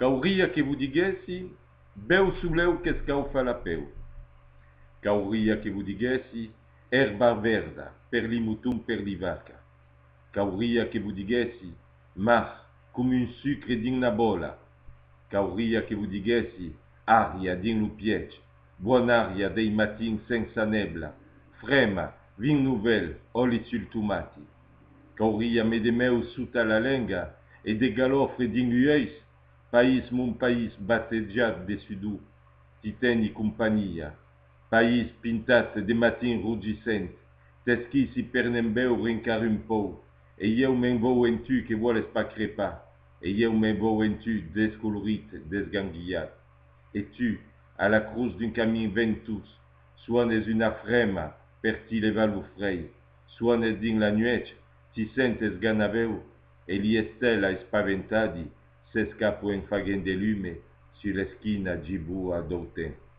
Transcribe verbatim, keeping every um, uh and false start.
Cauria que vos diguèssi, bèu solèu que's cau far la pèu. Cauria que vos diguèssi, èrba verda, per li moton, per li vaca. Cauria que vos diguèssi, mar, com un sucre dins na bòla. Cauria que vos diguèssi, aria dins lo pièch, bòna aria dei matins sensa nèbla, frema, vin novèl, òli sul tomati. Cauria me de mèu sota la lenga e de galòfre dins l'uèis, país, mon país batejat de sudor, ti teni companhia, país pintat de matins rogissents, t'esquissi per ne'n beure encara un pauc, e ieu me'n vau en tu que vòles pas crepar, e ieu me'n vau en tu descolorit, desganguilhat. E tu, a la crotz d'un camin ventós, suanes una frema per ti levar lo frei, suanes dins la nuèch, ti sentes ganavèu, e li estèla espaventadi s'escapon en faguent de lume sus l'esquina giboa dau temps.